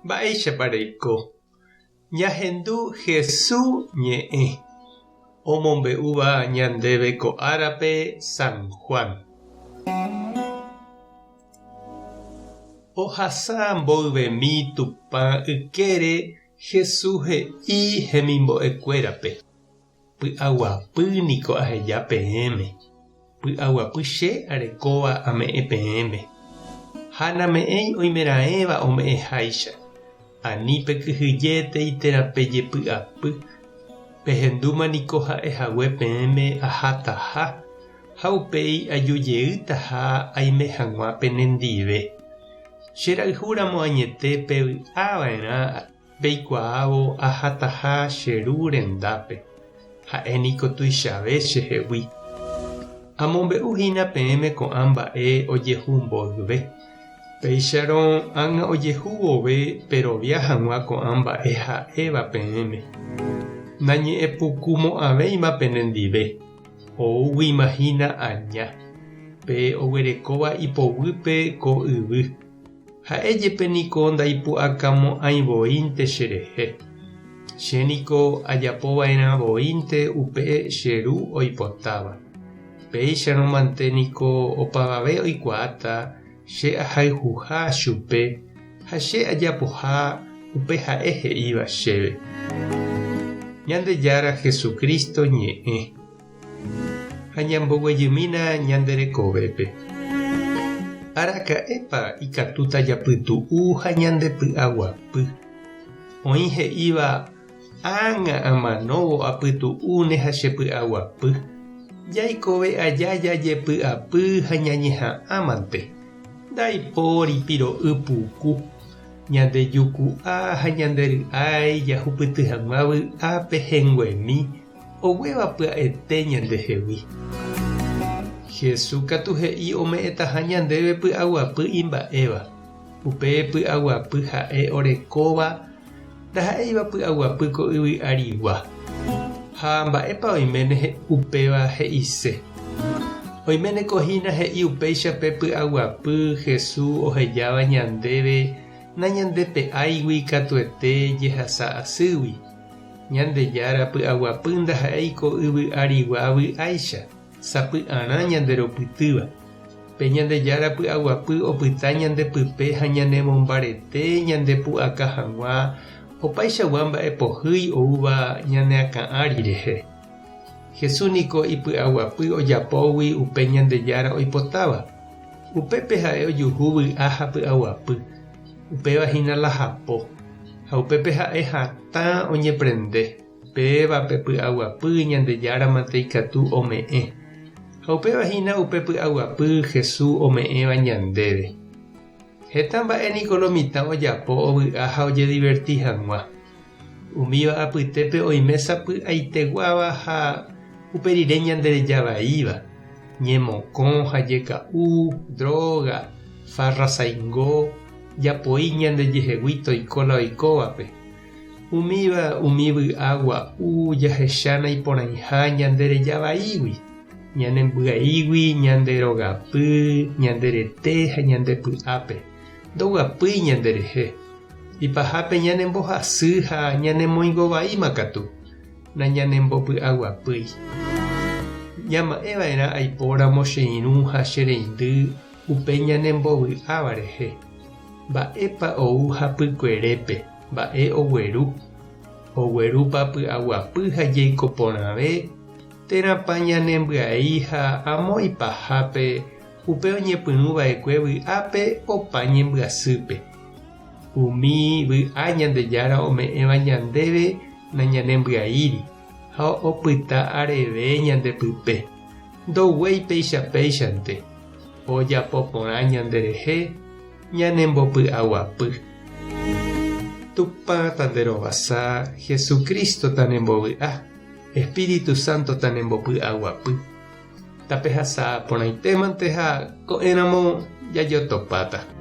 Mba'éichapa reiko? Ñahendu Hesu ñe'ẽ omombe'úva ñandéve ko árape San Juan. Ohasa mboyvemi Tupã ykére Hesu he'i hemimbo'ekuérape. Py'aguapy niko aheja peẽme, py'aguapy che arekóva ame'ẽ peẽme, ha name'ẽi oimeraẽva ome'ẽháicha. Ani pekyhyjétei térã pejepy'apy, pehendúma niko ha'e hague peẽme ahataha ha upéi aju jeýtaha aime hag̃ua penendive. Che rayhúramo añete pevy'a va'erã Peikuaávo ahataha che Ru rendápe, ha'e niko tuichave chehegui. Amombe'u hína peẽme ko'ã mba'e ojehu mboyve. Péicharõ ág̃a ojehu vove perovia hag̃ua ko'ã mba'e ha'éva peẽme. Nañe'ẽpukumo'ãvéima penendive, oúguima hína aña, pe oguerekóva ipoguýpe ko yvy. Ha'e jepe niko ndaipu'akamo'ãi voínte cherehe. Che niko ajapova'erã voínte upe che Ru oipotáva. Péicharõ mante niko opavave oikuaáta che ahayhuha chupe ha che ajapoha upe ha'e he'íva chéve. Ñandejára Jesucristo ñe'ẽ. Ha ñamboguejymína ñande rekovépe. Araka'épa ikatúta japytu'u ha ñandepy'aguapy? Oĩ he'íva, Ág̃a amanóvo apytu'úne ha chepy'aguapy. Jaikove aja jajepy'apy ha ñañeha'ãmante. Ndaipóri piro'y puku. Ñandejuku'a ha ñande ry'ái jahupyty hag̃ua vy'a pehẽnguemi Oguéva pya'ete ñandehegui. Jesús katu he'i ome'ẽtaha ñandéve py'aguapy imba'éva. Upe py'aguapy ha'e orekóva ndaha'éiva py'aguapy ko yvy arigua. Ha mba'épa oiméne upéva he'ise? Oiméne ko hína he'i upéicha pe py'aguapy Jesús ohejáva ñandéve nañandepe'áigui katuete jehasa asýgui. Ñandejára py'aguapy ndaha'éi ko yvy arigua vy'áicha, sapy'arã ñanderopytýva. Pe Ñandejára py'aguapy opyta ñande pype ha ñanemombarete ñandepu'aka hag̃ua opaichagua mba'e pohýi oúva ñane akã ári rehe. Jesús niko ipy'aguapy ojapógui upe Ñandejára oipotáva. Upépe ha'e ojuhu vy'a ha py'aguapy. Upéva hína la hapo. Ha upépe ha'e hatã oñeprende, péva pe py'aguapy Ñandejára mante ikatu ome'ẽ. Ha upéva hína upe py'aguapy Jesús ome'ẽva ñandéve. Heta mba'e niko lo mitã ojapo ovy'a ha ojediverti hag̃ua. Umíva apytépe oime sapy'aiteguáva ha upe rire ñandereja vaíva, ñemokõ ha jeka'u, dróga, farra saingo, japoi ñandejehegui toiko la oikóvape. Umíva umi vy'a gua'u jahecha naiporãiha ñandereja vaígui, ñanembyaígui ñande rogapy, ñande rete ha ñande py'ápe, ndoguapýi ñanderehe. Ipahápe ñanembohasy ha ñanemoingovaíma katu, nañanembopy'aguapýi. Ñama'ẽva'erã aipóramo che irũ ha che reindy upe ñanembovy'áva rehe. Mba'épa ou hapykuerépe, mba'e ogueru? Oguerúpa py'aguapy ha jeiko porãve, térãpa ñanembyai ha amo ipahápe upe oñepyrũva'ekue vy'ápe opa ñembyasýpe? Umi vy'a Ñandejára ome'ẽva ñandéve nañanembyaíri ha opyta areve ñande pype. Ndoguéi péicha péichante, ojapo porã ñanderehe, ñanembopy'aguapy. Tupã tanderovasa, Jesucristo tanembovy'a, Espíritu Santo tanembopy'aguapy. Tapehasa porãitémante ha ko'ẽramo jajotopáta.